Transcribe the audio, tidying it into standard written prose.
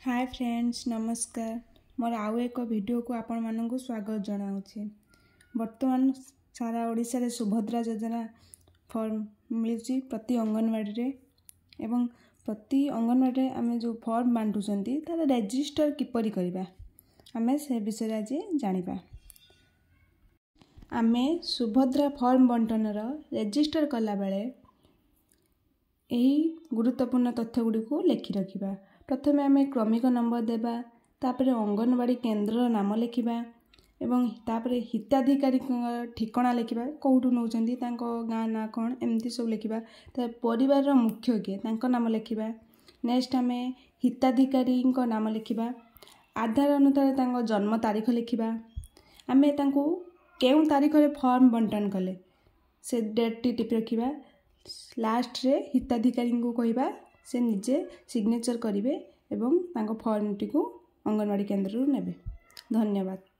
ହାଏ friends, ନମସ୍କାର। ମୋର ଆଉ ଏକ ଭିଡ଼ିଓକୁ ଆପଣମାନଙ୍କୁ ସ୍ୱାଗତ ଜଣାଉଛି। ବର୍ତ୍ତମାନ ସାରା ଓଡ଼ିଶାରେ ସୁଭଦ୍ରା ଯୋଜନା ଫର୍ମ ମିଳୁଛି ପ୍ରତି ଅଙ୍ଗନବାଡ଼ିରେ ଏବଂ ପ୍ରତି ଅଙ୍ଗନବାଡ଼ିରେ ଆମେ ଯେଉଁ ଫର୍ମ ବାଣ୍ଟୁଛନ୍ତି, ତା'ର ରେଜିଷ୍ଟର କିପରି କରିବା, ଆମେ ସେ ବିଷୟରେ ଆଜି ଜାଣିବା। ଆମେ ସୁଭଦ୍ରା ଫର୍ମ ବଣ୍ଟନର ରେଜିଷ୍ଟର କଲାବେଳେ ଏହି ଗୁରୁତ୍ୱପୂର୍ଣ୍ଣ ତଥ୍ୟ ଗୁଡ଼ିକୁ ଲେଖି ରଖିବା। ପ୍ରଥମେ ଆମେ କ୍ରମିକ ନମ୍ବର ଦେବା, ତାପରେ ଅଙ୍ଗନବାଡ଼ି କେନ୍ଦ୍ରର ନାମ ଲେଖିବା ଏବଂ ତାପରେ ହିତାଧିକାରୀଙ୍କ ଠିକଣା ଲେଖିବା, କେଉଁଠୁ ନେଉଛନ୍ତି, ତାଙ୍କ ଗାଁ ନାଁ କ'ଣ, ଏମିତି ସବୁ ଲେଖିବା। ତା ପରିବାରର ମୁଖ୍ୟ କିଏ, ତାଙ୍କ ନାମ ଲେଖିବା। ନେକ୍ସଟ ଆମେ ହିତାଧିକାରୀଙ୍କ ନାମ ଲେଖିବା, ଆଧାର ଅନୁସାରେ ତାଙ୍କ ଜନ୍ମ ତାରିଖ ଲେଖିବା, ଆମେ ତାଙ୍କୁ କେଉଁ ତାରିଖରେ ଫର୍ମ ବଣ୍ଟନ କଲେ ସେ ଡେଟ୍ଟି ଟିପି ରଖିବା। ଲାଷ୍ଟରେ ହିତାଧିକାରୀଙ୍କୁ କହିବା ସେ ନିଜେ ସିଗ୍ନେଚର୍ କରିବେ ଏବଂ ତାଙ୍କ ଫର୍ମଟିକୁ ଅଙ୍ଗନବାଡ଼ି କେନ୍ଦ୍ରରୁ ନେବେ। ଧନ୍ୟବାଦ।